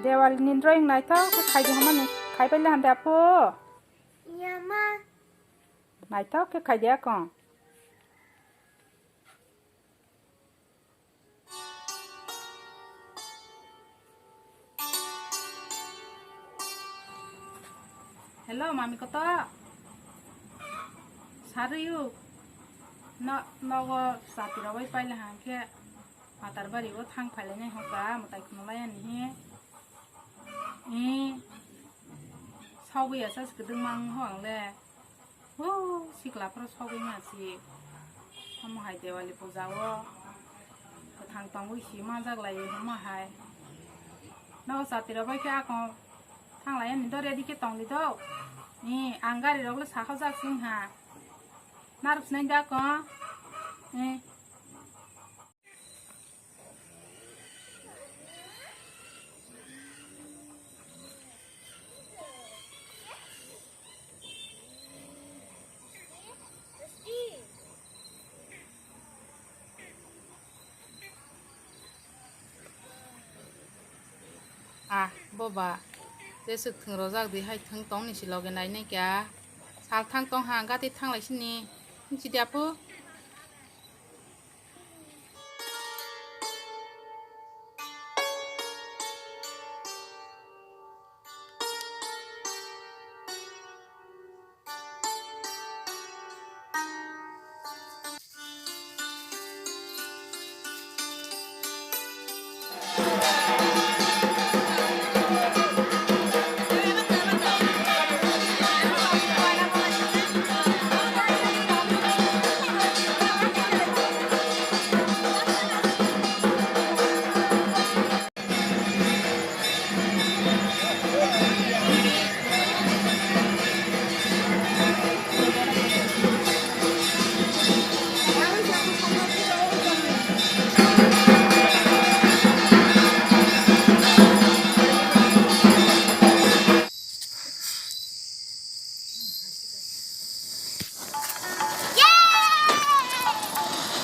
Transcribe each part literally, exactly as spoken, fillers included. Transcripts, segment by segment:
Dewali ni drawing naithok khe khaidi hamani, khaibai le hamdi apo. Yama. Naithok khe khaidi akong. Hello, mami koto. Sarui o. No, nogo chati rogwi paila hangkhe. Matar bari o thang phailainai hoka, mwtai khwnalai ani he. Ee, sogwi ya sas kwdwng mang ho ang le. Huu, sikla phoro sogwi ma si. Omo hai Dewali puja o kwthang tongwi si manjak lai omo hai. Nogo chati rok bai khe akon thanglai ani do ready khe tong di do. Ee, ang gari rok le sakha jak sing ha. Narwk sinai da ko. Ee. Ah, boba, jeswk thwng rojak di hai thwng tong ni si loge nai nai kya. Sal thang tong ha, gati thang lai sini. Nchi di apu.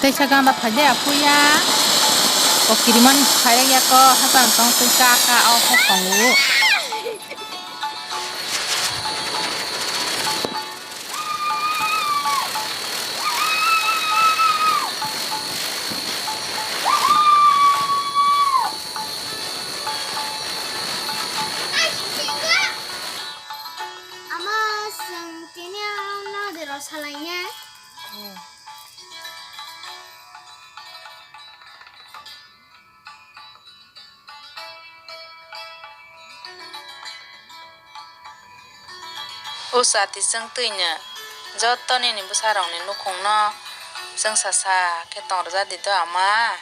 Teisa ganda phaide apuya. O kirimani khairok ya ko hachal tong twi ka ka o hok tongo. Ama chwng tini ano de rw salainai. O chati chwng twino joto nini bwsarokni nukhungno chwngsa sa khe tongrijak di do ama.